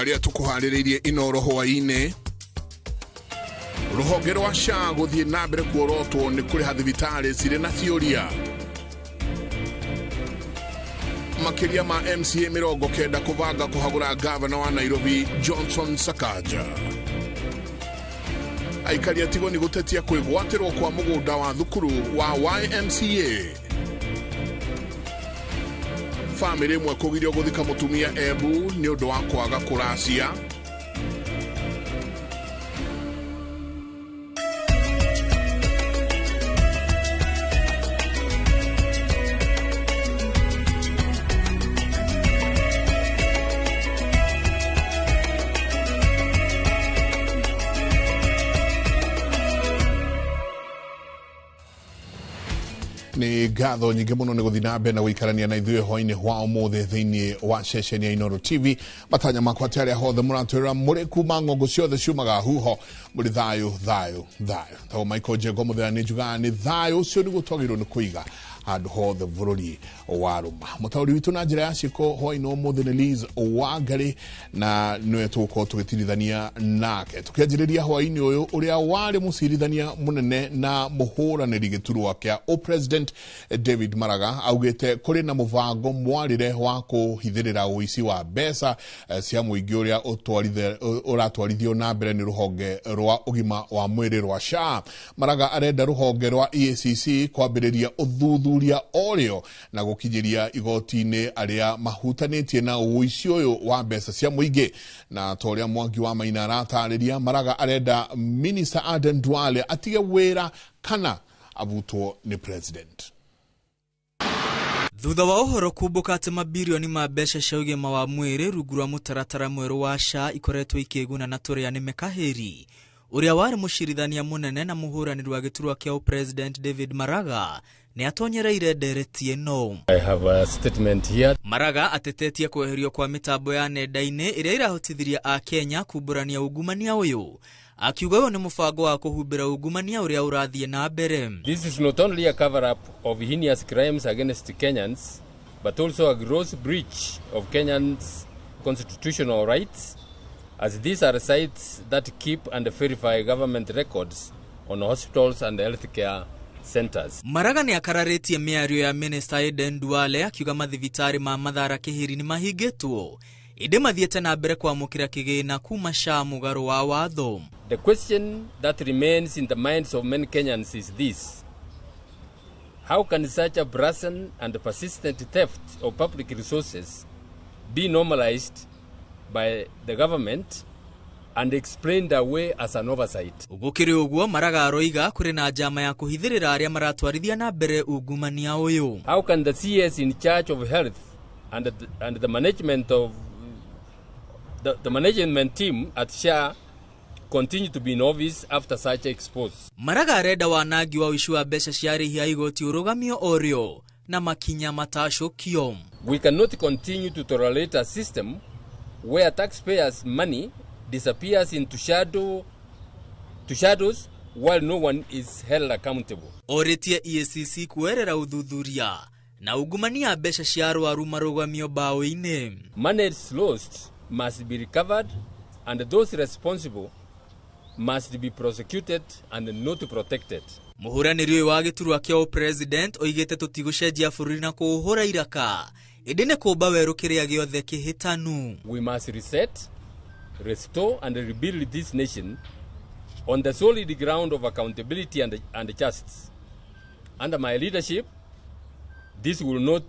Marĩa tũkũharĩrĩirie Inoro hwaĩ-inĩ. Rũhonge rwa SHA gũthiĩ na mbere kuorotwo nĩ kũrĩha thibitarĩ cirĩ na ciũria. Makĩria ma MCA 90 kũbanga kũhagũra gavana wa Nairobi Johnson Sakaja. Aikari a Tigoni gũtetia kwĩgwatĩrwo kwa mũgũnda wa thukuru wa YMCA. Famĩlĩ ĩmwe kũgirio gũthika mũtumia Embu nĩ ũndũ wa kwaga kũracia. Nĩ ngatho nyingĩ mũno nĩ gũthiĩ na mbere na gũikarania na ithuĩ hwainĩ wa ũmũthĩ thĩinĩ wa ceceni ya Inooro TV. Matanya makwa atĩ arĩa hothe mũratwĩrora mũrĩ kuma ng'ongo ciothe ciumaga huho mũrĩ thayũ thayũ thayũ. Tagwo Michael Njengo mũthenya nĩ njugaga nĩ thayũ ũcio nĩguo twagĩrĩirwo nĩ kũiga handũ hothe bũrũri wa rũma. Mũtaũri witũ na njĩra ya ciĩko hwainĩ wa ũmũthĩ nĩ Liz Wangari na nĩwe tũgũkorwo tũgĩtirithania nake. Tũkĩanjĩrĩria hwainĩ ũyũ ũrĩa warĩ mũcirithania mũnene na mũhũranĩri gĩturwa kĩa ũpresident David Maraga augĩte kũrĩ na mũbango mwarĩre wa kũhithĩrĩra ũici wa mbeca cia mũingĩ ũrĩa ũratwarithio na mbere nĩ rũhonge rwa ũgima wa mwĩrĩ rwa SHA. Maraga arenda rũhonge rwa EACC kwambĩrĩria ũthuthuria orĩo na gũkinyĩria igoti-inĩ arĩa mahutanĩtie na ũici ũyũ wa mbeca cia mũingĩ. Na ta ũrĩa Mwangi wa Maina aratarĩria, Maraga arenda Minister Aden Duale atige wĩra kana abutwo nĩ president. Thutha wa ũhoro kumbũka atĩ mabirioni ma mbeca cia ũgima wa mwĩrĩ rungu rwa mũtaratara mwerũ wa SHA ikoretwo ikĩguna na tũrĩa nĩ mekahĩri, ũrĩa warĩ mũcirithania mũnene na mũhũranĩri wa gĩturwa kĩa ũpresident David Maraga nĩ atonyereire ndereti ĩno. I have a statement here. Maraga atetetie kweherio kwa mĩtambo ya nenda-inĩ ĩrĩa ĩrahotithirie Akenya kumbũrania ungumania ũyũ, akiuga ũyũ nĩ mũbango wa kũhumbĩra ungumania ũrĩa ũrathiĩ na mbere. This is not only a cover-up of heinous crimes against Kenyans, but also a gross breach of Kenyans' constitutional rights, as these are sites that keep and verify government records on hospitals and healthcare centers. Maraga nĩ akararĩtie mĩario ya Minister Aden Duale akiuga mathibitarĩ ma Mathara Kĩhĩri nĩ mahingĩtwo, ĩndĩ mathiĩte na mbere kwamũkĩra kĩgĩna kuma SHA mũgarũ wa watho. The question that remains in the minds of many Kenyans is this: how can such a brazen and persistent theft of public resources be normalized by the government and explained away as an oversight? Gũkĩrĩ ũguo, Maraga aroiga kũrĩ na njama ya kũhithĩrĩra arĩa maratwarithia na mbere ungumania ũyũ. How can the CS in charge of health and the management of the management team at SHA continue to be in office after such expose? Maraga arenda wanangi wa ũici wa mbeca cia arĩhi a igoti ũrũgamio orĩo na makinya matacũkio. We cannot continue to tolerate a system where taxpayers' money disappears into shadows while no one is held accountable. Orĩtie EACC kuerera ũthuthuria na ungumania mbeca cia arwaru marũgamio mbaũ-inĩ. Money lost must be recovered and those responsible must be prosecuted and not protected. Mũhũranĩri ũyũ wa gĩturwa kĩa ũpresident oigĩte tũtigũcenjia bũrũri na kũũhũra iraka, ĩndĩ nĩ kũmba werũ kĩrĩa gĩothe kĩhĩtanu. We must reset, restore and rebuild this nation on the solid ground of accountability and justice. Under my leadership, this will not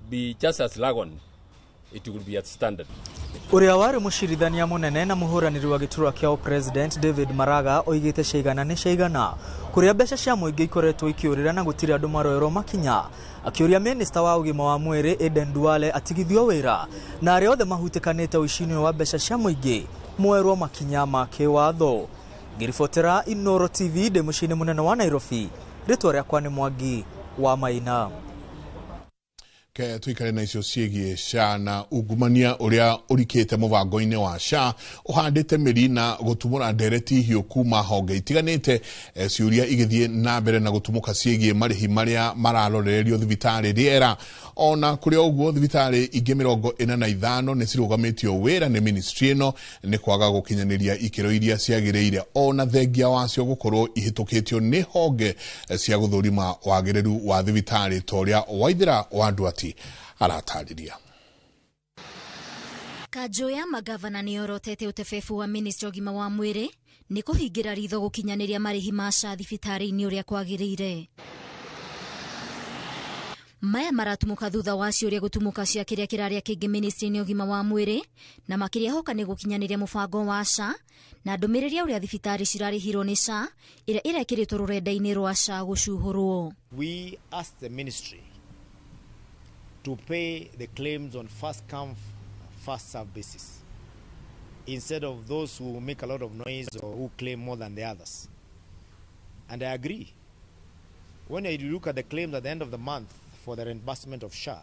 be just a slogan, it will be a standard. Ũrĩa warĩ mũcirithania mũnene na mũhũranĩri wa gĩturwa kĩa ũpresident David Maraga oigĩte ciaigana nĩ ciaigana kũrĩa mbeca cia mũingĩ ikoretwo ikĩũrĩra na gũtirĩ andũ maroerwo makinya, akĩũria minista wa ũgima wa mwĩrĩ Aden Duale atigithio wĩra na arĩa othe mahutĩkanĩte ũici-inĩ wa mbeca cia mũingĩ moerwo makinya ma kĩwatho. Ngĩribotera Inooro TV ndĩ mũciĩ-inĩ mũnene wa Nairobi, rĩtwa rĩakwa nĩ Mwangi wa Maina. Ke tuikare na icio ciĩgiĩ SHA na ungumania ũrĩa ũrikĩte mũbango-inĩ wa SHA ũhandĩte mĩri na gũtumũra ndereti hiũ kuma honge itiganĩte. Ciũria igĩthiĩ na mbere na gũtumũka ciĩgiĩ marĩhi marĩa mararorererio thibitarĩ rĩera. Ona kũrĩ ũguo, thibitarĩ ingĩ 45 nĩ cirũgamĩtio wĩra nĩ ministry ĩno nĩ kwaga gũkinyanĩria ikĩro iria ciagĩrĩire, ona thengia wacio gũkorwo ihĩtũkĩtio nĩ honge cia gũthũrima wagĩrĩru wa thibitarĩ, ta ũrĩa Waithĩra wa Nduati aratarĩria. Kanjũ ya magavana nĩ yorotete ũtebebu wa ministry ũgima wa mwĩrĩ nĩ kũhingĩra ritho gũkinyanĩria marĩhi ma SHA thibitarĩ-inĩ ũrĩa kwagĩrĩire. Maya maratumũka thutha wa ciũria gũtumũka cia kĩrĩa kĩrarĩa kĩngĩ ministry-inĩ ũgima wa mwĩrĩ, na makĩria hoka nĩ gũkinyanĩria mũbango wa SHA na ndũmĩrĩri ya ũrĩa thibitarĩ cirarĩhirwo nĩ SHA ĩrĩa ĩrekĩrĩtwo rũrenda-inĩ rwa SHA gũcuhũrwo. We asked the ministry to pay the claims on first come, first serve basis instead of those who make a lot of noise or who claim more than the others. And I agree. When you look at the claims at the end of the month for the reimbursement of SHA,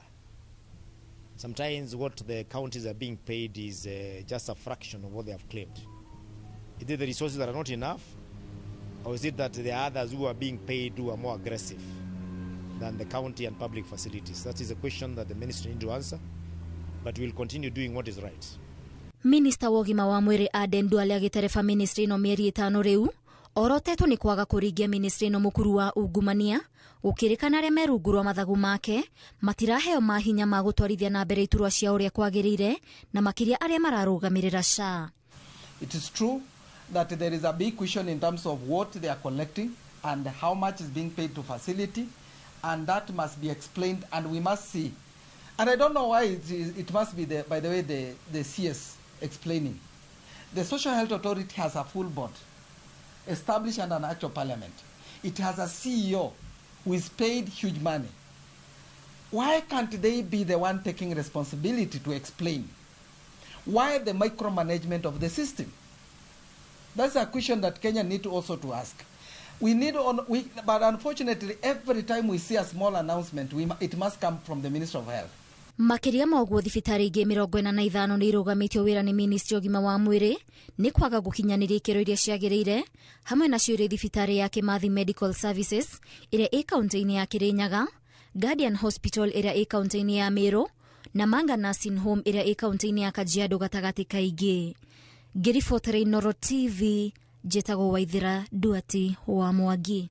sometimes what the counties are being paid is just a fraction of what they have claimed. Is it the resources that are not enough, or is it that there are others who are being paid who are more aggressive than the county and public facilities? That is a question that the ministry needs to answer, but we'll continue doing what is right. Minista wa ũgima wa mwĩrĩ Aden Duale agĩtereba ministry ĩno mĩeri 5 rĩu orotetwo nĩ kwaga kũringia ministry ĩno mũkuru wa ungumania, gũkĩrĩkana arĩa me rungu rwa mathagu make matiraheo mahinya ma gũtwarithia na mbere iturwa cia ũrĩa kwagĩrĩire, na makĩria arĩa mararũgamĩrĩra SHA. It is true that there is a big question in terms of what they are collecting and how much is being paid to facility, and that must be explained, and we must see. And I don't know why it must be, by the way, the CS explaining. The Social Health Authority has a full board established under an act of parliament. It has a CEO who is paid huge money. Why can't they be the one taking responsibility to explain? Why the micromanagement of the system? That's a question that Kenya need also to ask. We need on, we, but unfortunately, every time we see a small announcement, it must come from the Minister of Health. Makĩria ma ũguo, thibitarĩ ingĩ 45 nĩ irũgamĩtio wĩra nĩ ministry ũgima wa mwĩrĩ nĩ kwaga gũkinyanĩria ikĩro iria ciagĩrĩire, hamwe nacio irĩ thibitarĩ ya Kimathi Medical Services ĩrĩa ĩ kaunti-inĩ ya Kirinyaga, Guardian Hospital ĩrĩa ĩ kaunti-inĩ ya Meru, na Manga Nursing Home ĩrĩa ĩ kaunti-inĩ ya Kajiado gatagatĩ kaingĩ. Ngĩribotera Inooro TV, njĩtagwo Waithĩra Duati wa Mwangi.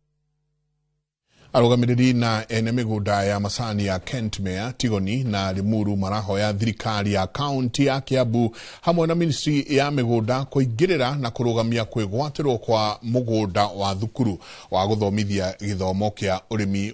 Arũgamĩrĩri na ene mĩgũnda ya macani ya Kentmere, Tigoni na Limuru marahoya thirikari ya kaunti ya Kiambu hamwe na ministry ya mĩgũnda kũingĩrĩra na kũrũgamia kwĩgwatĩrwo kwa mũgũnda wa thukuru wa gũthomithia gĩthomo kĩa ũrĩmi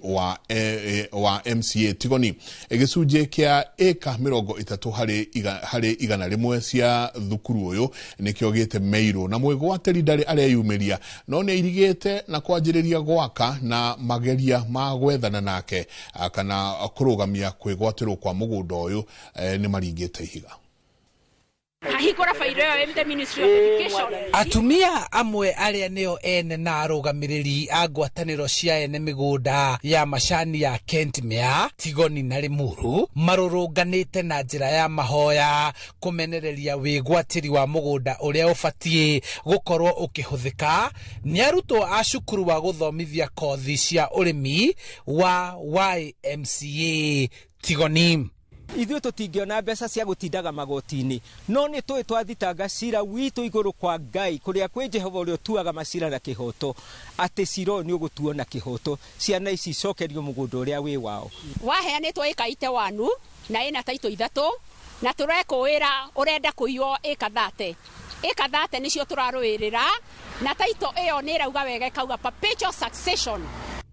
wa MCA Tigoni. Gĩcunjĩ kĩa ĩka 30 harĩ 100 cia thukuru ũyũ nĩkĩo gĩtemeirwo, na mwĩgwatĩri ndarĩ areyumĩria, no nĩ airigĩte na kwanjĩrĩria gwaka na mageria ma gwethana nake kana kũrũgamia kwĩgwatĩrwo kwa mũgũnda ũyũ nĩ maringĩte ihiga. Atumia amwe arĩa nĩo ene na arũgamĩrĩri a ngwatanĩro cia ene mĩgũnda ya macani ya Kentmere, Tigoni na Limuru marũrũnganĩte na njĩra ya mahoya kũmenereria wĩgwatĩri wa mũgũnda ũrĩa ũbatiĩ gũkorwo ũkĩhũthĩka nĩ arutwo a cukuru wa gũthomithia kothi cia ũrĩmi wa YMCA Tigoni. Ithuĩ tũtingĩona mbeca cia gũtindaga magoti-inĩ, no nĩ tũĩ twathitanga cira witũ igũrũ kwa Ngai kũrĩa kwĩ Jehova ũrĩa ũtuaga macira na kĩhoto, atĩ cira ũyũ nĩ ũgũtuo na kĩhoto, ciana ici icokerio mũgũnda ũrĩa wĩ wao. Waheanĩtwo ĩka ite wanu na ĩna taitũ 3 na tũrekũĩra ũrenda kũiywo ĩka 30 ĩka 30 nĩcio tũrarũĩrĩra, na taitũ ĩyo nĩ ĩrauga wega ĩkauga perpetual succession.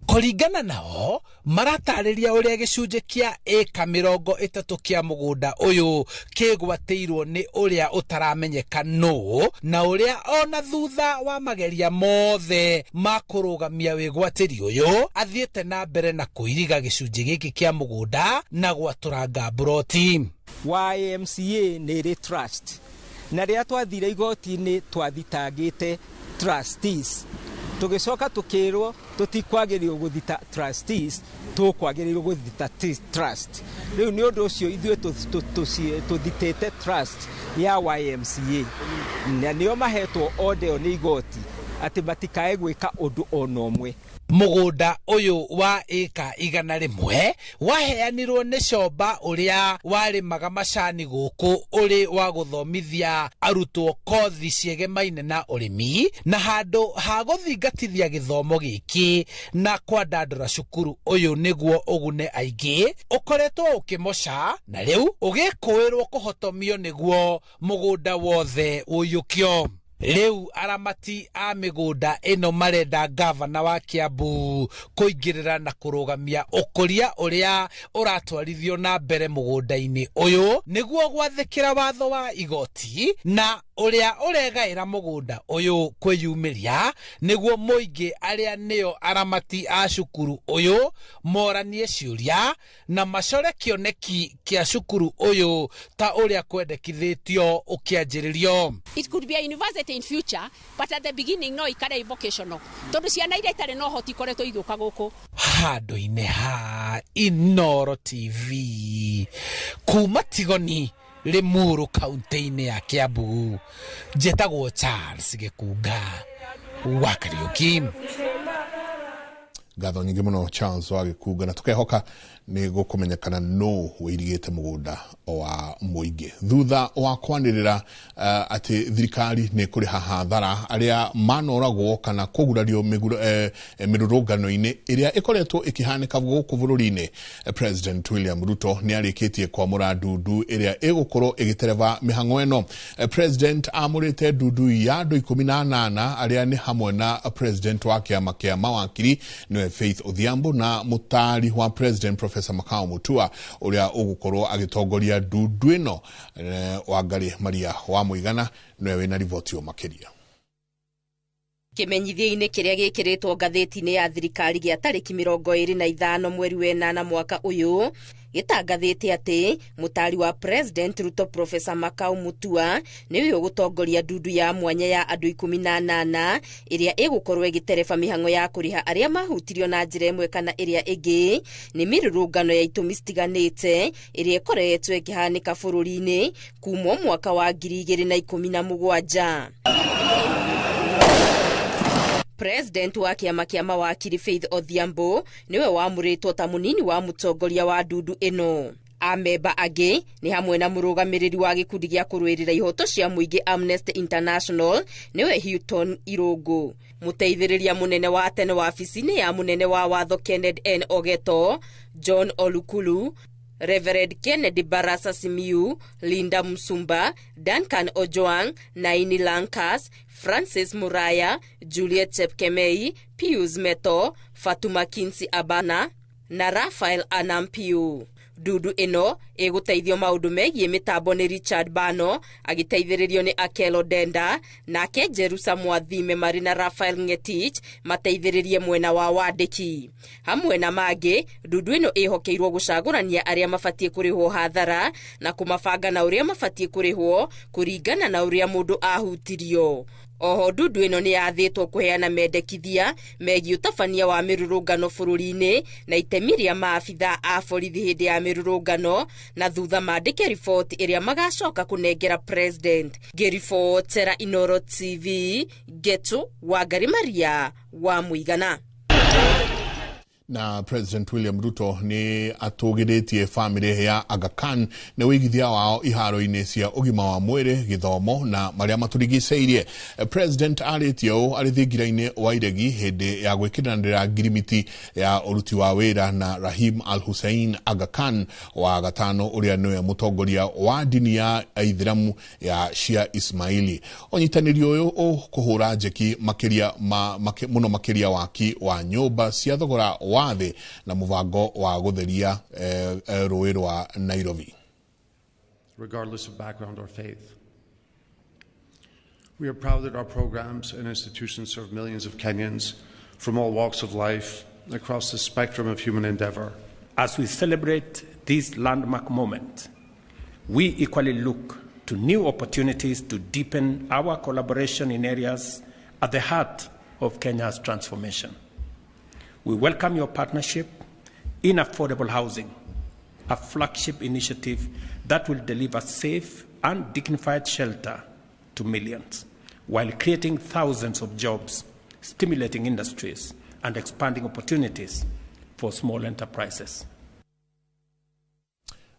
Kũringana nao maratarĩria ũrĩa gĩcunjĩ kĩa ĩka 30 kĩa mũgũnda ũyũ kĩgwatĩirwo nĩ ũrĩa ũtaramenyeka nũ, na ũrĩa ona thutha wa mageria mothe ma kũrũgamia wĩgwatĩri ũyũ athiĩte na mbere na kũiriga gĩcunjĩ gĩkĩ kĩa mũgũnda na gwatũranga mburoti. YMCA nĩ ĩrĩ trust, na rĩrĩa twathire igoti-inĩ twathitangĩte trustees Tũgĩcoka tũkĩrwo tũtikwagĩrĩirwo gũthita trustees, tũkwagĩrĩirwo gũthita trust. Rĩu nĩ ũndũ ũcio ithuĩ tũthitĩte trust ya YMCA, na nĩo mahetwo order ĩyo nĩ igoti atĩ matikae gwĩka ũndũ ona ũmwe. Mũgũnda ũyũ wa ĩka 100 waheanirwo nĩ Comba ũrĩa warĩmaga macani gũkũ ũrĩ wa gũthomithia arutwo kothi ciegemaine na ũrĩmi, na handũ ha gũthingatithia gĩthomo gĩkĩ na kwandandũra cukuru ũyũ nĩguo ũgune aingĩ, ũkoretwo ũkĩmoca na rĩu ũgĩkũĩrwo kũhotomio nĩguo mũgũnda wothe ũiyũkio. Rĩu aramati a mĩgũnda ĩno marenda gavana wa Kiambu kũingĩrĩra na kũrũgamia ũkũria ũrĩa ũratwarithio na mbere mũgũnda-inĩ ũyũ nĩguo gwathĩkĩra watho wa igoti na ũrĩa ũregaĩra mũgũnda ũyũ kwĩyumĩria nĩguo mũingĩ arĩa nĩo aramati a cukuru ũyũ moranie ciũria na macore kĩoneki kĩa cukuru ũyũ ta ũrĩa kwendekithĩtio ũkĩanjĩrĩrio. It could be a university in future, but at the beginning no ikare vocational, tondu ciana iria itarĩ na ũhoti ikoretwo igĩũka gũkũ. Handũ-inĩ ha Inooro TV kuma Tigoni, Limuru, kaunti-inĩ ya Kiambu, njĩtagwo Charles Gĩkunga wa Kariũki. Ngatho nyingĩ mũno Charles wa Gĩkunga, na tũkehoka nĩ gũkũmenyekana no wĩirigĩte mũgũnda wa mũingĩ thutha wa kwanĩrĩra atĩ thirikari nĩ kũrĩha hathara arĩa manoragwo kana kũgurario mĩrũrũngano-inĩ ĩrĩa ĩkoretwo ĩkĩhanĩka gũkũ bũrũri-inĩ. President William Ruto nĩ arĩkĩtie kwamũra ndundu ĩrĩa ĩgũkorwo ĩgĩtereba mĩhang'o ĩno. President amũrĩte ndundu ya andũ 18 arĩa nĩ hamwe na president wa kĩama kĩa mawakiri nĩwe Faith Odhiambo na mũtaari wa president Professor Makau Mutua ũrĩa ũgũkorwo agĩtongoria ndundu ĩno. Wangari Maria wa Mũigana nĩwe wĩna riboti ĩyo makĩria. Kĩmenyithia-inĩ kĩrĩa gĩkĩrĩtwo ngathĩti-inĩ ya thirikari gĩa tarĩki 25 mweri wa 8 mwaka ũyũ gĩtangathĩte atĩ mũtaari wa President Ruto Professor Makau Mutua nĩwe ũgũtongoria ndundu ya mwanya ya andũ 18 ĩrĩa ĩgũkorwo ĩgĩtereba mĩhang'o ya kũrĩha arĩa mahutirio na njĩra ĩmwe kana ĩrĩa ĩngĩ nĩ mĩrũrũngano ya itũmi citiganĩte ĩrĩa ĩkoretwo ĩkĩhanĩka bũrũri-inĩ kuma mwaka wa 2017. President wa kĩama kĩa mawakiri Faith Odhiambo nĩwe wamũrĩtwo ta mũnini wa mũtongoria wa ndundu ĩno. Amemba angĩ nĩ hamwe na mũrũgamĩrĩri wa gĩkundi gĩa kũrũĩrĩra ihoto cia mũingĩ Amnesty International nĩwe Houghton Irũngũ, mũteithĩrĩria mũnene wa tene wabici-inĩ ya mũnene wa watho Kenneth N Ogeto, John Olukulu, Reverend Kennedy Barasa Simiyu, Linda Msumba, Duncan Ojwang, Naini Lankas, Francis Muraya, Juliet Chepkemei, Pius Meto, Fatuma Kinsi Abana na Rafael Anampiu. Ndundu ĩno ĩgũteithio maũndũ megiĩ mĩtambo nĩ Richard Bano agĩteithĩrĩrio nĩ Akelo Denda, nake Jerusa Mwathime marĩ na Rafael Ngetich mateithĩrĩrie mwena wa wandĩki. Hamwe na mangĩ, ndundu ĩno ĩhokeirwo gũcagũrania arĩa mabatiĩ kũrĩhwo hathara na kũmabanga na ũrĩa mabatiĩ kũrĩhwo kũringana na ũrĩa mũndũ ahutirio. Oho ndundu ĩno nĩ yathĩtwo kũheana mendekithia megiĩ ũtabania wa mĩrũrũngano bũrũri-inĩ na itemi rĩa maabithaa a borithi hĩndĩ ya mĩrũrũngano na thutha mandĩke riboti ĩrĩa magacoka kũnengera president. Ngĩribotera Inooro TV, Getu Wangari Maria wa Mũigana. Na President William Ruto nĩ atũgĩrĩtie famĩlĩ ya Aga Khan nĩ wĩigithia wao iharo-inĩ cia ũgima wa mwĩrĩ, gĩthomo na marĩa matũrigicĩirie. President arĩtie ũũ arĩ thingira-inĩ wa iregi hĩndĩ ya gwĩkĩranĩra ngirimiti ya ũruti wa wĩra na Rahim Al Hussein Aga Khan wa gatano ũrĩa nĩwe mũtongoria wa ndini ya Aithĩramu ya Shia Ismaili. Ũnyitanĩri ũyũ ũkũhũra njeki makĩria mũno makĩria waki wa nyũmba cia thogora wa thĩ na mũbango wa gũtheria rũĩ rwa Nairobi. Regardless of background or faith. We are proud that our programs and institutions serve millions of Kenyans from all walks of life across the spectrum of human endeavor. As we celebrate this landmark moment, we equally look to new opportunities to deepen our collaboration in areas at the heart of Kenya's transformation. We welcome your partnership in affordable housing, a flagship initiative that will deliver safe and dignified shelter to millions, while creating thousands of jobs, stimulating industries, and expanding opportunities for small enterprises.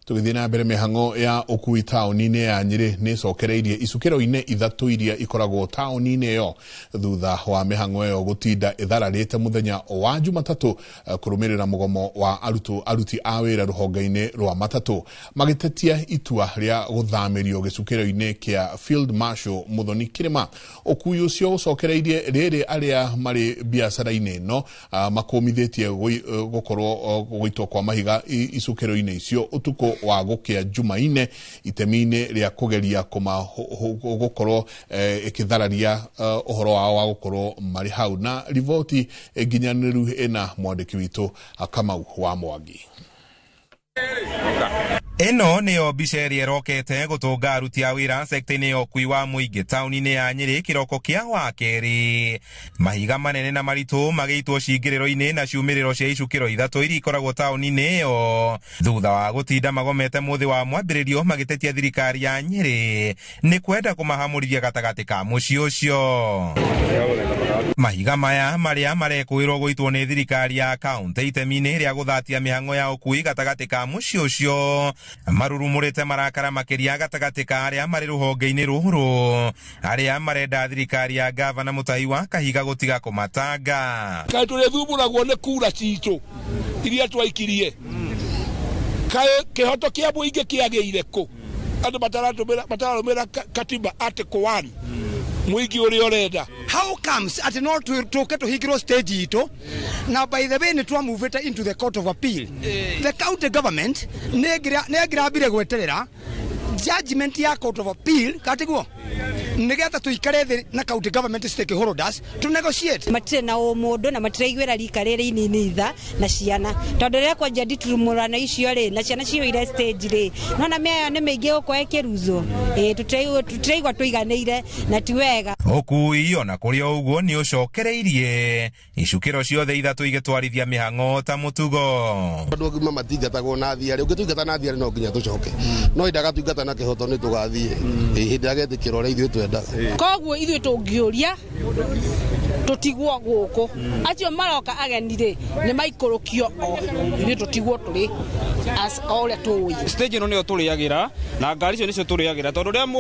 Tũgĩthiĩ na mbere, mĩhang'o ya ũkui taũni-inĩ ya Nyĩrĩ nĩ ĩcokereirie icukĩro-inĩ ithatũ iria ikoragwo taũni-inĩ ĩyo thutha wa mĩhang'o ĩyo gũtinda ĩthararĩte mũthenya wa Jumatatũ kũrũmĩrĩra mũgomo wa arutwo aruti a wĩra rũhonge-inĩ rwa matatũ magĩtetia itua rĩa gũthamĩrio gĩcukĩro-inĩ kĩa Field Marshal Muthoni Kĩrĩma. Ũkui ũcio ũcokereirie rĩrĩ arĩa marĩ biacara-inĩ ĩno makũmithĩtie gũkorwo gũitwo kwa mahiga icukĩro-inĩ icio ũtukũ wa gũkĩa Jumaine itemi-inĩ rĩa kũgeria gũkorwo ĩkĩthararia ũhoro wao wa gũkorwo marĩ hau. Na riboti nginyanĩru ĩna mwandĩki witũ Kamau wa Mwangi. Ĩno nĩyo mbica ĩrĩa ĩrokete gũtũnga aruti a wĩra sekta-inĩ ya ũkui wa mũingĩ taũni-inĩ ya Nyĩrĩ kĩroko kĩa Wakerĩ. Mahiga manene na maritũ magĩitwo cingĩrĩro-inĩ na ciumĩrĩro cia icukĩro ithatũ iria ikoragwo taũni-inĩ ĩyo thutha wa gũtinda magomete mũthĩ wa mwambĩrĩrio magĩtetia thirikari ya Nyĩrĩ nĩ kwenda kũmahamũrithia gatagatĩ ka mũciĩ ũcio. Mahiga maya marĩa marekũĩrwo gũitwo nĩ thirikari ya kaũntĩ itemi-inĩ rĩa gũthatia mĩhang'o ya ũkui gatagatĩ ka mũciĩ ũcio marurumũrĩte marakara makĩria gatagatĩ ka arĩa marĩ rũhonge-inĩ rũrũ arĩa marenda thirikari ya gavana Mutahi wa Kahiga gũtiga kũmatanga. Kaĩ tũrĩthumbũragwo nĩ kura citũ iria twaikirie, kaĩ kĩhoto kĩa mũingĩ kĩagĩire kũ? Andũ matararũmĩra katiba article 1 mũingĩ ũrĩa ũrenda. How comes atĩ no tũke tũhingĩrwo stage itũ? Na by the way, nĩ twamuvĩte into the court of appeal. The county government nĩ ĩngĩrambire gweterera judgment ya court of appeal katiguo nĩgetha tũikare thĩ na county government stakeholders to negotiate. Matirĩ na ũmũndũ na matiraiguĩra rika rĩrĩ inini itha na ciana, tondũ rĩrĩa kwanjia nditurumũrano icio rĩ na ciana ciyũire stage rĩ, nona mĩayo nĩ mĩingĩ gũkũ ĩkĩruzwo, tũtiraigua tũiganĩire na ti wega. Ũkui ona kũrĩ o ũguo nĩ ũcokereirie icukĩro ciothe ithatũ igĩtwarithia mĩhang'o ta mũtugo. Andũ agima matingatagwo na thiarĩ, ũngĩtũingata na thiarĩ no nginya tũcoke, no endaga tũingata na kĩhoto nĩ tũgathiĩ hĩndĩ ĩrĩa getĩkĩra ũrĩa ithuĩ twendaga. Koguo ithuĩ tũngĩũria tũtigwo gũkũ, acio maroka ageni rĩ nĩ maikũrũkio o ithuĩ tũtigwo tũrĩ as o ũrĩa tũĩ. Stage ĩno nĩyo tũrĩagĩra na ngari icio nĩcio tũrĩagĩra, tondũ rĩrĩa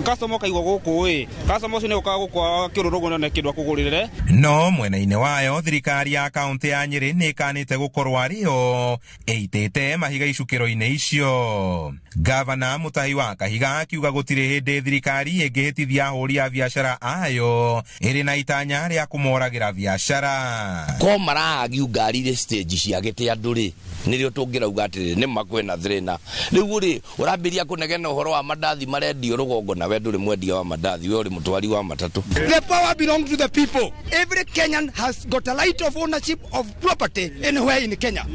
customer kaigwo gũkũ ĩ customer ũcio nĩ ũkaga gũkũ akĩrũrũgwo na kĩndũ akũgũrĩre. No mwena-inĩ wayo thirikari ya kaũntĩ ya Nyĩrĩ nĩ ĩkanĩte gũkorwo arĩyo ĩitĩte mahiga icukĩro-inĩ icio. Gavana Mutahi wa Kahiga akiuga gũtirĩ hĩndĩ thirikari ĩngĩhĩtithia ahũri a biacara ayo ĩrĩ na itanya rĩa kũmoragĩra biacara. Ko maraagiu ngari irĩ stage ciagĩte andũ rĩ nĩrĩo tũngĩrauga atĩrĩrĩ nĩ ma kwĩna thĩna. Rĩu rĩ ũrambĩrĩria kũnegena ũhoro wa mandathi marendio rũgongo na we ndũrĩ mwendia wa mandathi, we ũrĩ mũtwari wa matatũ. The power belongs to the people. Every Kenyan has got a right of ownership of property anywhere in Kenya.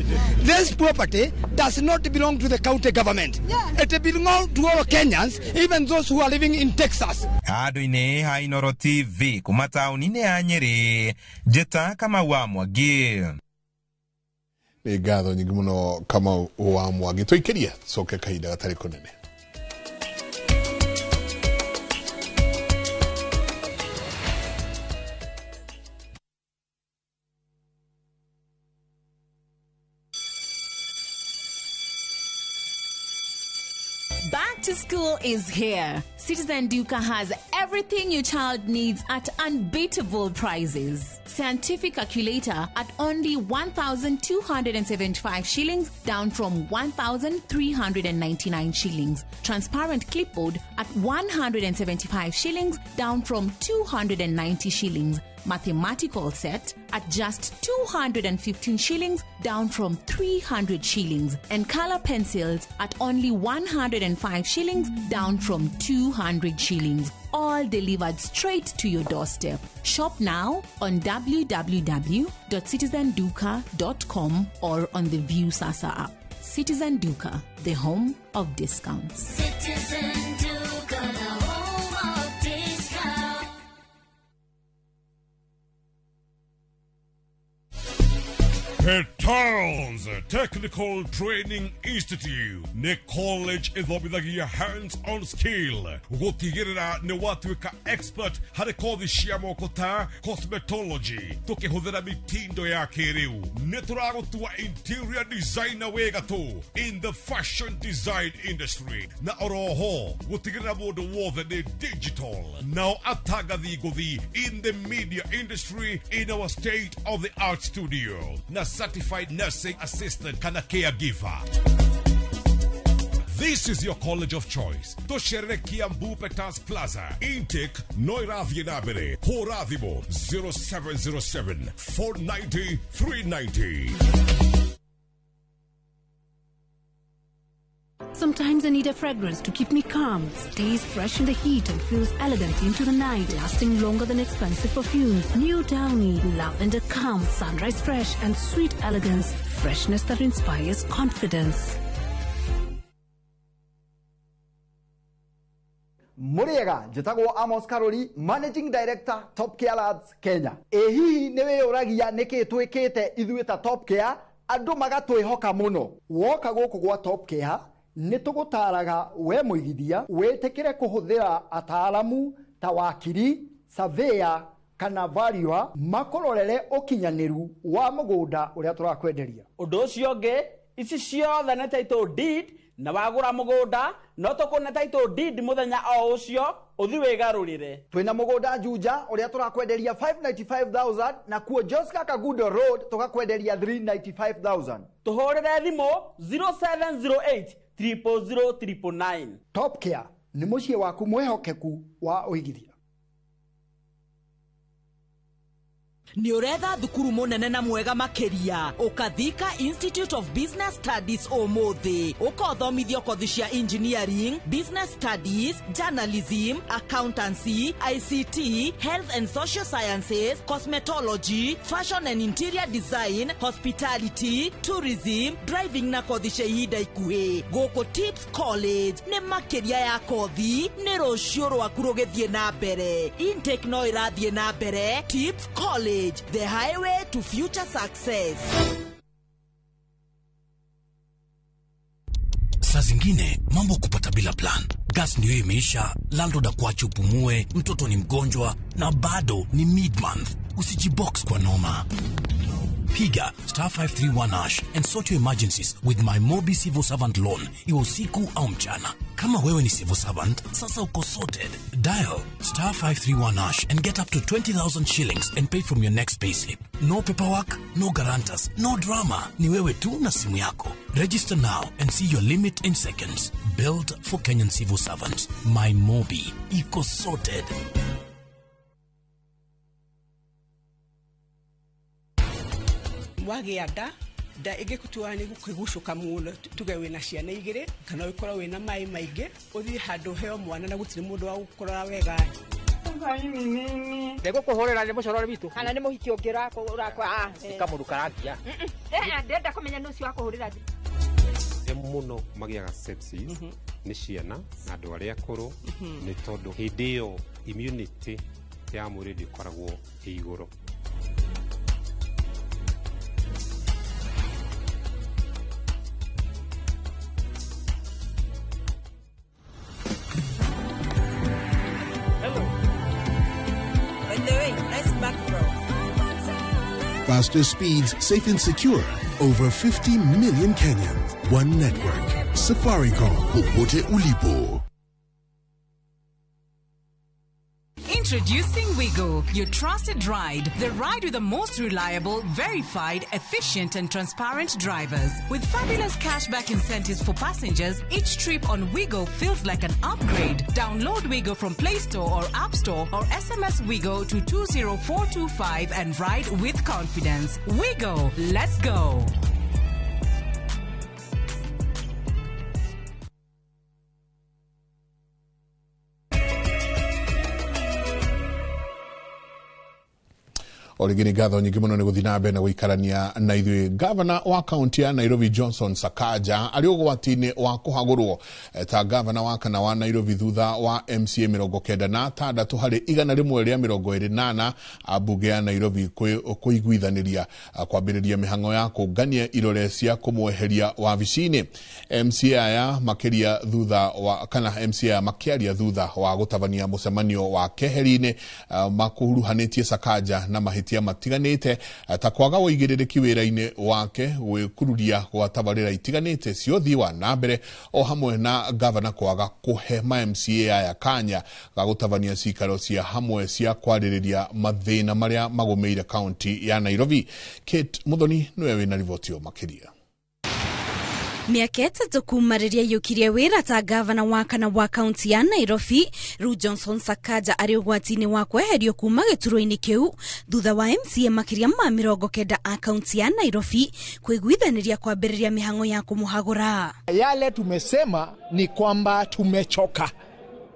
This property does not belong to the county government. It belongs to all Kenyans, even those who are living in Texas. Handũ-inĩ ha Inooro TV kuma taũni-inĩ ya Nyĩrĩ, Njĩta Kamau wa Mwangi. Nĩ ngatho nyingĩ mũno Kamau wa Mwangi. Tũikĩrie coke kahinda gatarĩ kũnene. Back to school is here. Citizen Duka has everything your child needs at unbeatable prices. Scientific calculator at only 1,275 shillings, down from 1,399 shillings. Transparent clipboard at 175 shillings, down from 290 shillings. Mathematical set at just 215 shillings, down from 300 shillings. And color pencils at only 105 shillings, down from 200 shillings. All delivered straight to your doorstep. Shop now on www.citizenduka.com or on the View Sasa app. Citizen Duka, the home of discounts. Citizen Duka, the home of discounts. Petals Technical Training Institute nĩ college ĩthomithagia hands on skill gũtigĩrĩra nĩ watuĩka expert harĩ kothi cia moko ta cosmetology tũkĩhũthĩra mitindo ya kĩrĩu. Nĩ tũragũtua interior designer wĩ gatũ in the fashion design industry, na oroho gũtigĩrĩra mũndũ wothe nĩ digital, nao atangathi ngũthi in the media industry in our state of the art studio, na certified nursing assistant kana caregiver. This is your college of choice. Tũcerere Kiambu Petals Plaza. Intake no ĩrathiĩ na mbere. Hũra thimũ 0707 490 390. Sometimes I need a fragrance to keep me calm, stays fresh in the heat and feels elegant into the night, lasting longer than expensive perfumes. New Downy, lavender calm, sunrise fresh and sweet elegance, freshness that inspires confidence. Mũrĩega, njĩtagwo Amos Karori, Managing Director, Top Care Labs Kenya. Ĩ hihi nĩ wĩyũragia nĩkĩ twĩkĩte ithuĩ ta Top Care andũ magatwĩhoka mũno? Woka gũkũ gwa Top Care nĩ tũgũtaraga we mũigithia wĩtĩkĩre kũhũthĩra ataaramu ta wakiri, surveyor kana valuer makũrorere ũkinyanĩru wa mũgũnda ũrĩa tũrakwenderia. Ũndũ ũcio ũngĩ, ici ciothe nĩ title deed, na wagũra mũgũnda no tũkũne title deed mũthenya o ũcio ũthi wĩgarũrĩre. Twĩna mũgũnda Juja ũrĩa tũrakwenderia 595,000, na kuo Joska Kagudo Road tũgakwenderia 395,000. Tũhũrĩre thimũ 0708 000 999. Top Care nĩ mũciĩ waku mwĩhokeku wa ũigithia. Nĩ ũretha thukuru mũnene na mwega makĩria, ũkathika Institute of Business Studies ũmũthĩ, ũkothomithio kothi cia engineering, business studies, journalism, accountancy, ICT, health and social sciences, cosmetology, fashion and interior design, hospitality, tourism, driving na kothi cia ihinda ikuhĩ. Gũkũ Tips College nĩ makĩria ya kothi, nĩ rũciũ rwaku rũgĩthiĩ na mbere. Intake no ĩrathiĩ na mbere. Tips College, the highway to future success. Saa zingine mambo kupata bila plan. Gas ndio imeisha, landlord akuache upumue, mtoto ni mgonjwa na bado ni mid-month. Usijibox kwa noma. Piga star 531 hash and sort your emergencies with my Mobi Civil Servant Loan, iwe usiku au mchana. Kama wewe ni civil servant, sasa uko sorted. Dial star 531 hash and get up to 20,000 shillings and pay from your next payslip. No paperwork, no guarantors, no drama. Ni wewe tu na simu yako. Register now and see your limit in seconds. Built for Kenyan civil servants. My Mobi. Iko sorted. Wagĩa nda, nda ĩngĩgũtua nĩ gũkĩgucũka mũno, tuge wĩna ciana igĩrĩ kana ũkorwo wĩna maĩ maingĩ, ũthiĩ handũ heo mwana na gũtirĩ mũndũ wa gũkũrora wega. Ndĩgũkũhũrĩra nĩ mũcorore witũ kana nĩ mũhiki ũngĩ ũrakwa kamũndũ karangia. Ndĩrenda kũmenya nĩ ũcio wa kũhũrĩra mũno magĩaga sepsis nĩ ciana na andũ arĩa akũrũ, nĩ tondũ hĩndĩ ĩyo immunity ya mwĩrĩ ndĩkoragwo ĩ igũrũ. Faster speeds, safe and secure. Over 50 million Kenyans. One network. Safaricom. Popote ulipo. Introducing Wigo, your trusted ride. The ride with the most reliable, verified, efficient and transparent drivers. With fabulous cashback incentives for passengers, each trip on Wigo feels like an upgrade. Download Wigo from Play Store or App Store or SMS Wigo to 20425 and ride with confidence. Wigo, let's go. O rĩngĩ nĩ ngatho nyingĩ mũno nĩ gũthiĩ na mbere na gũikarania na ithuĩ. Gavana wa kaunti ya Nairobi Johnson Sakaja arĩ ũgwati-inĩ wa kũhagũrwo ta gavana wa kana wa Nairobi thutha wa MCA 96 harĩ 124 a mbunge ya Nairobi kũiguithanĩria kwambĩrĩria mĩhang'o ya kũngania irore cia kũmweheria wabici-inĩ. MCA aya makĩria thutha wa kana MCA aya makĩaria thutha wa gũtabania mũcemanio wa keheri-inĩ makuruhanĩtie Sakaja na mahĩtia matiganĩte ta kwaga ũigĩrĩrĩki wĩra-inĩ wake, gwĩkururia gwa tabarĩra itiganĩte cia ũthii wa na mbere, o hamwe na gavana kwaga kũhe ma MCA aya kanya ga gũtabania cikaro cia hamwe cia kwarĩrĩria mathĩna marĩa magũmĩire kaunti ya Nairobi. Kate Muthoni nĩwe wĩna riboti ĩyo makĩria. Mĩaka 3 kuma rĩrĩa aiyũkirie wĩra ta gavana wa kana wa kaunti ya Nairobi, rĩu Johnson Sakaja arĩ ũgwati-inĩ wa kweherio kuma gĩturwa-inĩ kĩu thutha wa MCA makĩria ma 90 a kaunti ya Nairobi kũiguithanĩria kwambĩrĩria mĩhang'o ya kũmũhagũra. Yale tumesema ni kwamba tumechoka.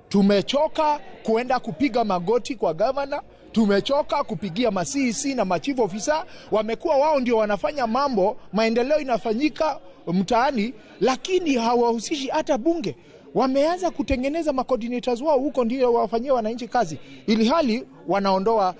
Tumechoka kuenda kupiga magoti kwa gavana, tumechoka kupigia ma CEC na ma chief officer. Wamekuwa wao ndio wanafanya mambo, maendeleo inafanyika mtaani, lakini hawahusishi hata bunge. Wameanza kutengeneza ma coordinators wao huko ndio wafanyie wananchi kazi, ili hali wanaondoa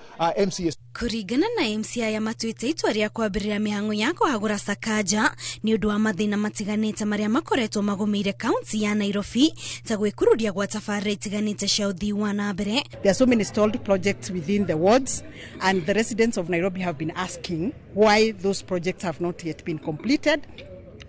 MCS. Kũringana na MCA ya matuĩte itua rĩa kwambĩrĩria mĩhang'o ya kũhagũra Sakaja nĩ ũndũ wa mathĩna matiganĩte marĩa makoretwo magũmĩire kaunti ya Nairobi ta gwĩkururia gwa tabarĩra itiganĩte cia ũthii wa na mbere. There are so many stalled projects within the wards, and the residents of Nairobi have been asking why those projects have not yet been completed.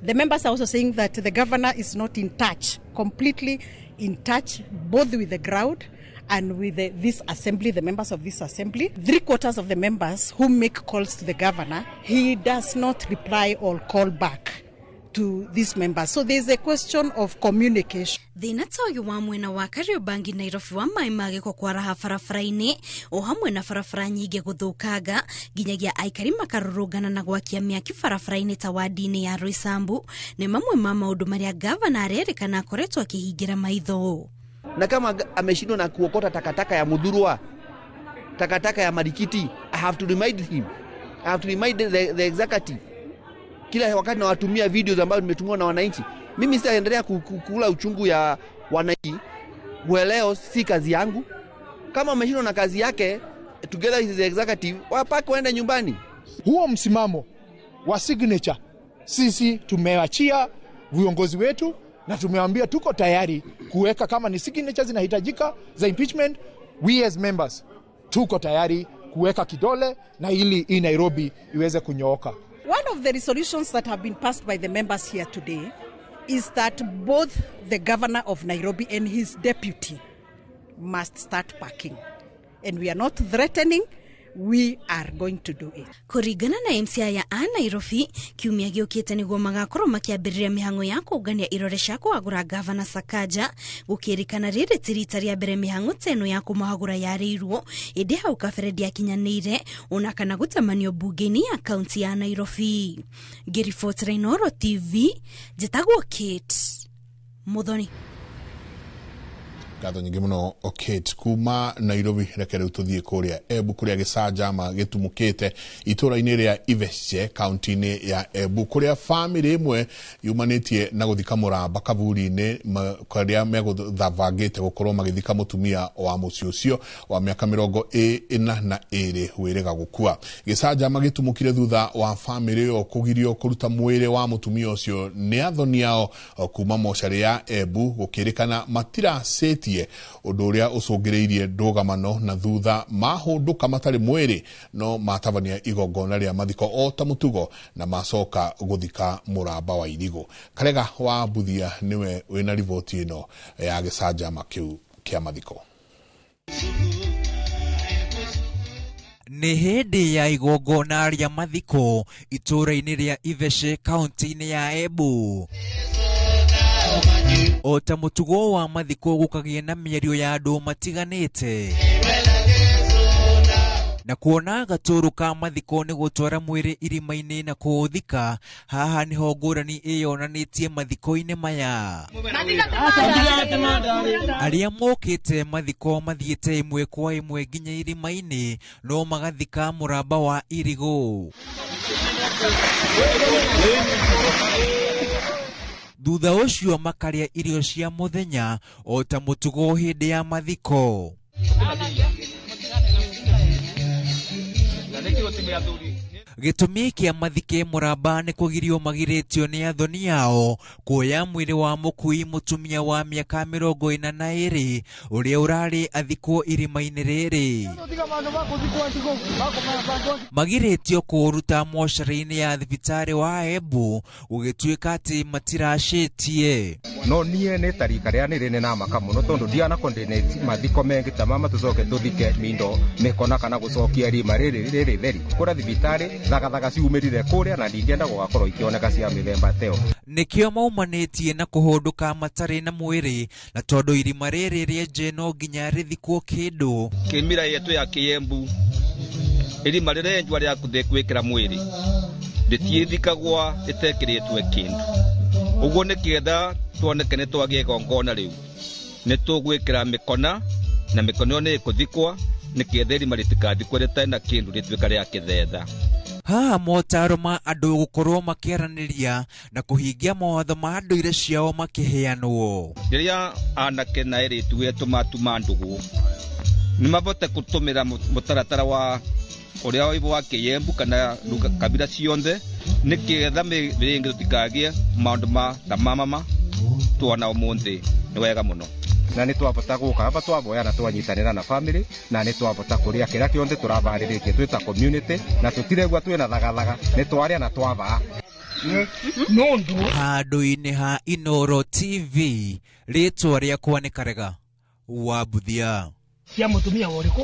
The members are also saying that the governor is not in touch, completely in touch, both with the ground and with this assembly, the members of this assembly. 3/4 of the members who make calls to the governor, he does not reply or call back to these members. So there's a question of communication. Thĩna ta ũyũ wa mwena wa Kariobangi Nairobi wa maĩ ma gĩko kwaraha barabara-inĩ o hamwe na barabara nyingĩ gũthũkanga nginyagia aikari makarũrũngana na gwakia mĩaki barabara-inĩ ta wadi-inĩ ya Roysambu nĩ mamwe ma maũndũ marĩa gavana arerĩkana akoretwo akĩhingĩra maitho. Na kama ameshindwa na kuokota takataka ya Muthurwa, takataka ya Marikiti, I have to remind him. I have to remind the executive. Kila wakati nawatumia videos ambazo nimetumiwa na wananchi. Mimi sitaendelea kula uchungu ya wananchi. Ueleo si kazi yangu. Kama ameshindwa na kazi yake, together with the executive, wapake waende nyumbani. Huo msimamo wa signature sisi tumeachia viongozi wetu na tumewaambia tuko tayari kuweka, kama ni signatures zinahitajika za impeachment, we as members tuko tayari kuweka kidole na ili hii Nairobi iweze kunyooka. One of the resolutions that have been passed by the members here today is that both the governor of Nairobi and his deputy must start packing. And we are not threatening, we are going to do it. Kũringana na MCA ya a Nairobi, kiumia gĩũkĩte nĩguo magakorwo makĩambĩrĩria mĩhang'o ya kũngania irore cia kũhagũra gavana Sakaja, gũkĩrĩkana rĩrĩ ti rita rĩa mbere mĩhang'o ta ĩno ya kũmũhagũra yarĩirwo, ĩndĩ hau kabere ndĩakinyanĩire ona kana gũtamanio mbunge-inĩ ya kaunti ya Nairobi. Ngĩribotera Inooro TV, njĩtagwo Kate Muthoni. Ngatho nyingĩ mũno Kate kuma Nairobi. Reke rĩu tũthiĩ kũrĩa Embu kũrĩa gĩcanjama gĩtumũkĩte itũũra-inĩ rĩa Ivece kaunti-inĩ ya Embu kũrĩa bamĩrĩ ĩmwe yumanĩtie na gũthika mũramba kaburi-inĩ kũrĩa megũthabangĩte gũkorwo magĩthika mũtumia wa mũciĩ ũcio wa mĩaka 42 wĩrĩga gũkua. Gĩcanjama gĩtumũkire thutha wa bamĩrĩ ĩyo kũgirio kũruta mwĩrĩ wa mũtumia ũcio nĩ athoni ao kuma mocarĩ ya Embu gũkĩrĩkana matiracĩtie ũndũ ũrĩa ũcũngĩrĩirie ndũgamano na thutha mahũndũka matarĩ mwĩrĩ no matabania igongona rĩa mathiko o ta mũtugo na macoka gũthika mũramba wa irigũ. Karega wa Mbuthia nĩwe wĩna riboti ĩno ya gĩcanjama kĩu kĩa mathiko. Nĩ hĩndĩ ya igongona rĩa mathiko itũũra-inĩ rĩa Ivece kaunti-inĩ ya Embu. O ta mũtugo wa mathiko gũkagĩa na mĩario ya andũ matiganĩte. Na kuona gatũrũ ka mathiko nĩ gũtwara mwĩrĩ irima-inĩ na kũũthika, haha nĩho ngũrani ĩyonanĩtie mathiko-inĩ maya. Arĩa mokĩte mathiko mathiĩte ĩmwe kwa ĩmwe nginya irima-inĩ no magathika mũramba wa irigũ. Thutha ũcio makarĩa irio cia mũthenya o ta mũtugo hĩndĩ ya mathiko. Gĩtũmi kĩa mathike mũramba nĩ kũgirio magirĩtio nĩ athoni ao kuoya mwĩrĩ wa mũkui mũtumia wa mĩaka 42 ũrĩa ũrarĩ athikwo irima-inĩ rĩrĩ. Magirĩtio kũũruta mocarĩ-inĩ ya thibitarĩ wa Embu gũgĩtuĩka atĩ matiracĩtie. No niĩ nĩ tarika rĩa nĩ rĩnĩ na maka mũno tondũ ndiana kondinate mathiko mengĩ ta mama tũcoke tũthike mindo mĩkona kana gũcokia rima rĩrĩ rĩrĩ theri kũrĩa thibitarĩ thagathaga ciumĩrire kũrĩa na ndingĩenda gũgakorwo ikĩoneka cia mĩthemba teo. Nĩkĩo maumanĩtie na kũhũndũka matarĩ na mwĩrĩ na tondũ irima rĩrĩ rĩenje no nginya rĩthikwo kĩndũ. Kĩmira yetu ya Kĩembu irima rĩrenjwa rĩa kũthĩ gwĩkĩra mwĩrĩ rĩtiĩthikagwa rĩtekĩrĩtwe kĩndũ, ũguo nĩ kĩetha tuoneke nĩ twagĩa igongona rĩu nĩ tũgwĩkĩra mĩkona na mĩkona ĩyo nĩ ĩkũthikwa nĩ kĩetha irima rĩtikathikwo rĩtarĩ na kĩndũ rĩtuĩka rĩa kĩthetha. Haha motaro ma andũ gũkorwo makĩaranĩria na kũhingia mawatho ma ndũire ciao makĩheanwo. Rĩrĩa anake na airĩtu etũ matuma ndũgũ nĩ mabote gũtũmĩra mũtaratara wa ũrĩa wa Kĩembu kana kabira ciothe nĩ kĩetha rĩngĩ tũtikagĩe maũndũ ma ta mamama tuona ũmũthĩ nĩ wega mũno. Na nĩ twabota gũka haba twaboya na twanyitanĩra na family na nĩ twabota kũrĩa kĩrĩa kĩothe tũrabarĩrĩtie twĩ ta community na tũtiregua twĩna thagathaga nĩ twarĩa na twabaa. Handũ-inĩ ha Inooro TV, rĩtwa rĩakwa nĩ Karega wa Mbuthia. Cia mũtumia ũrĩkũ?